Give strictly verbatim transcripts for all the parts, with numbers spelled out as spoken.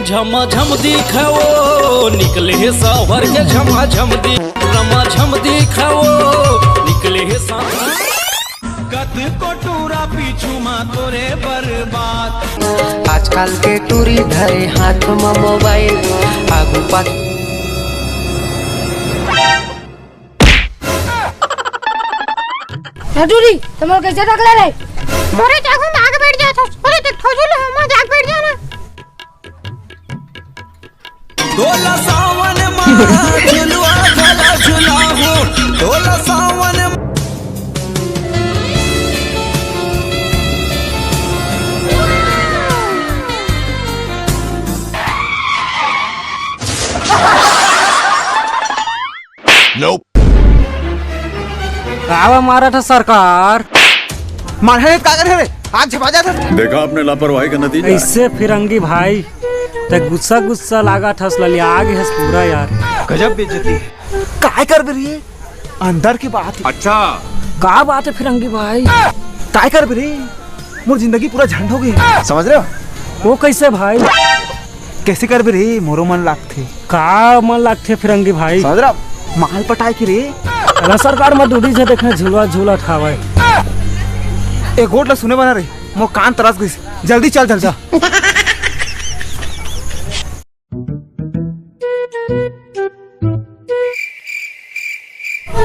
झमा झम दिखाओ, निकले हे सावर के झमा झम दि-, झमा झम दिखाओ, निकले हे सावर। कतको टूरा पीछू मा तोरे बर्बाद। आजकल के टूरी धरे हाथ म मोबाइल, आगू पाछू। ए टूरी, तुम लोग कैसे टकले रे? मोरे चाकू में आके बैठ जात हस। अरे देख, ठोजू ले, मैं जाके बैठ जाना। तोला सावन मा झुलुआ झला झुलाहूं, तोला सावन। Nope। कावा मारत ह सरकार? मारहे का करे रे? आग झपा जात ह। देखा आपने लापरवाही का नतीजा है। ऐसे फिरंगी भाई, ते गुस्सा गुस्सा लागत हस, ललिया आगे हस पूरा यार। गजब बेइज्जती है। काय करबे रे? अंदर के बात है। अच्छा। का बात है फिरंगी भाई? काय करबे रे? मोर जिंदगी पूरा झंड हो गई, समझ रहे हो? वो कैसे भाई? कैसे करबे रे? मोरो मन लागथे। का मन लागथे फिरंगी भाई? समझ रहा? माल पटाए के रे। अला सरकार, मैं दूधी से देखने झुलवा झूला खावे। ए गोट ला सुने बना रे, मोर कान तरस गइस। जल्दी चल, चल, जा।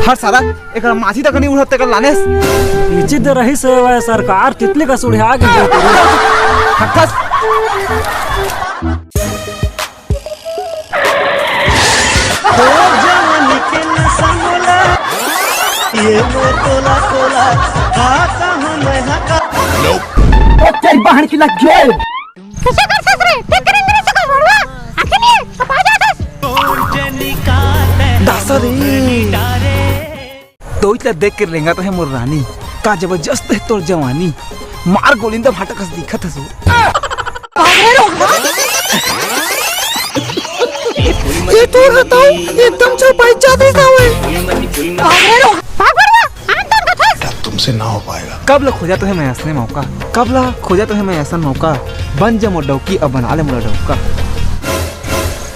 हर सारा एकरा माथी तक नहीं उड़त, तेकर लानेस। इचित रही से वह सरकार तितली का सुड़िया के दे तेरी। हटस। ये वो तोला तोला, आता हूँ मैं हका। ओ तेरी बहन की लग गए। कइसे कर सकस रे? देख कर इंग्लिश का भड़वा। आखिर ये अब आ जात हस। दासा रे। तो इतला देख के रेंगत हे मोर रानी। का जबरदस्त हे तोर जवानी। मार गोलिंदा भाटा कस दिखत हस वो। ये तो बताओ, एकदम छपाई जाते सावे। भाग रे रो। भाग रे रो। आन तोर कथा। अब तुमसे ना हो पाएगा। कब ला खोजा तो है मैं ऐसने मौका, कब ला खोजा तो है मैं ऐसा मौका। बन जा मोर डौकी, अब बना ले मोर डौका।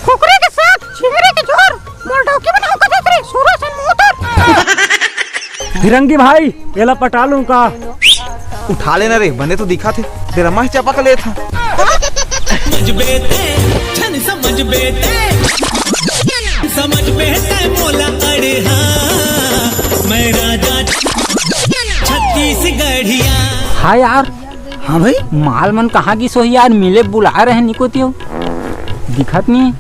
कुकरे के साथ चिंगरी के झोर, मोर डौकी बनाओ कथा रे, सूरा सन मोटर। फिरंगी भाई, एला पटा लूं का? उठा लेना रे, बने तो दिखा थे, तेरा माह चापा का ले था। समझ बेटे, छन समझ बेटे, समझ बेटे मोला अड़हा, मैं राजा छत्तीसगढ़िया। हाँ यार। हाँ भाई। माल मन कहाँ गिस होही यार, मिले बुला रहे निको तियो, दिखत नहीं।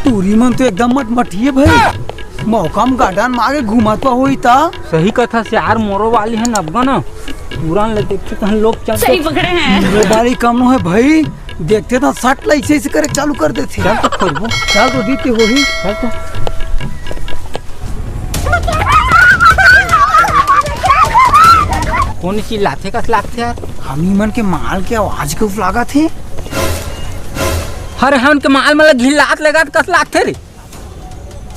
टूरी मन तो एकदम मटमटिए भाई, मौका में गार्डन में आगे घुमात होही ता। सही कथा से यार, मोरो वाली है नबगा ना, तुरंत ले देखते तहन लोग चल। सही पकड़े हैं। मोरो वाली कम नो है भाई, देखते तो सट ला ऐसे ऐसे करे चालू कर देते। चल तो खोजबो। चल तो दीते होही। चल तो। कोन चिल्लाथे कस लागथे यार? हम ही मन के माल के आवाज के उफ लागत हे। अरे हमन के माल मन ला घिल्लात लेगत कस लागथे रे।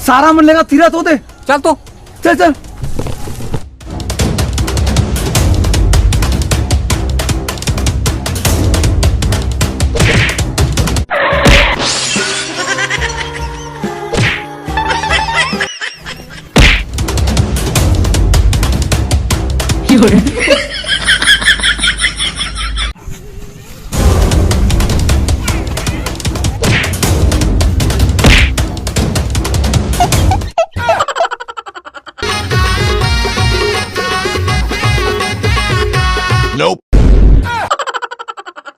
सारा मन लेगा तीरथ होते। चल तो। चल, चल। Nope।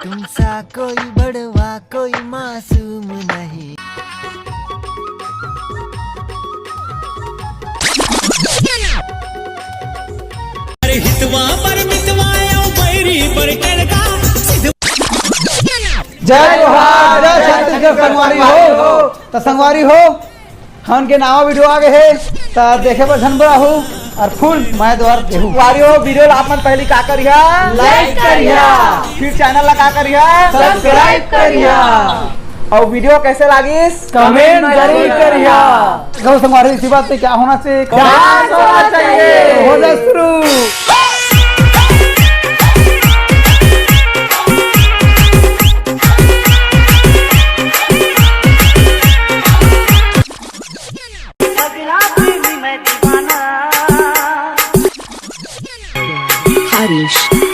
तुम सा कोई बड़वा, कोई मासूम नहीं। अरे हितवा पर मितवा, आओ बैरी पर करदा, सिद्ध। जय जोहार, जय छत्तीसगढ़ संगवारी हो। त संगवारी हो, हमन के नवा वीडियो आ गए हे, त देखे बर झन बराहू और फुल मैं द्वार देहू। संगवारी हो, वीडियो ला आप मन पहली का करिहा? Like करिहा। फिर चैनल ला का करिहा? Subscribe करिहा। और वीडियो कैसे लागिस? Comment जरूर करिहा। गौ संगवारी, इसी बात पे क्या होना चाहिए? Dance होना चाहिए। हो जाए शुरू। English.